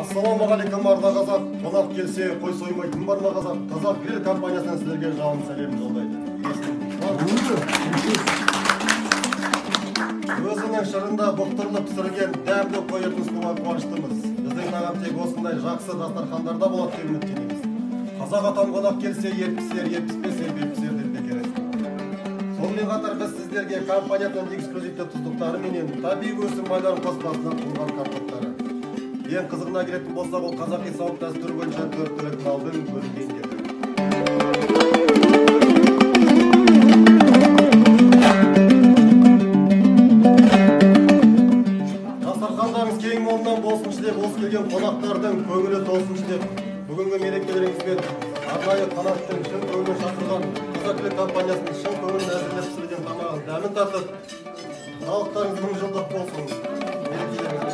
Ассалаумағалейкум, арда қазақ. Қонақ келсе қой соймайтын бар ма қазақ? Қазақ Гриль компаниясынан сіздерге жалынды сәлем жолдайды. Өзінің шырында бұқтырылып пісірілген дәмді қой етін ұсынуға қуаныштымыз. Біздің тағам тек осындай жақсы дастархандарда болады деп үміттенеміз. Қазақ атам қонақ келсе ет пісер, ет піспесе бет пісер деп бекер айтпаған. Сонымен қатар біз сіздерге компанияның эксклюзивті тұздықтары менен табиғи өсім майларын қоспасынан құрылған картоптары. Ең қызығына келетін болсақ, ол қазақи салт дәстүр бойынша 4 түлік малдың бөлінген еті. Дастархандарыңыз кең молынан болсыншы деп, осы келген қонақтардың көңілі толсыншы деп, бүгінгі мерекелеріңізбен арнайы Қанаттың шын көңілін шақырған Қазақ Гриль компаниясының шын көңілін әзірлеп пісірген тамағын дәмін татып, халықтарыңыз мың жылдық болсын. Мерекелеріңіз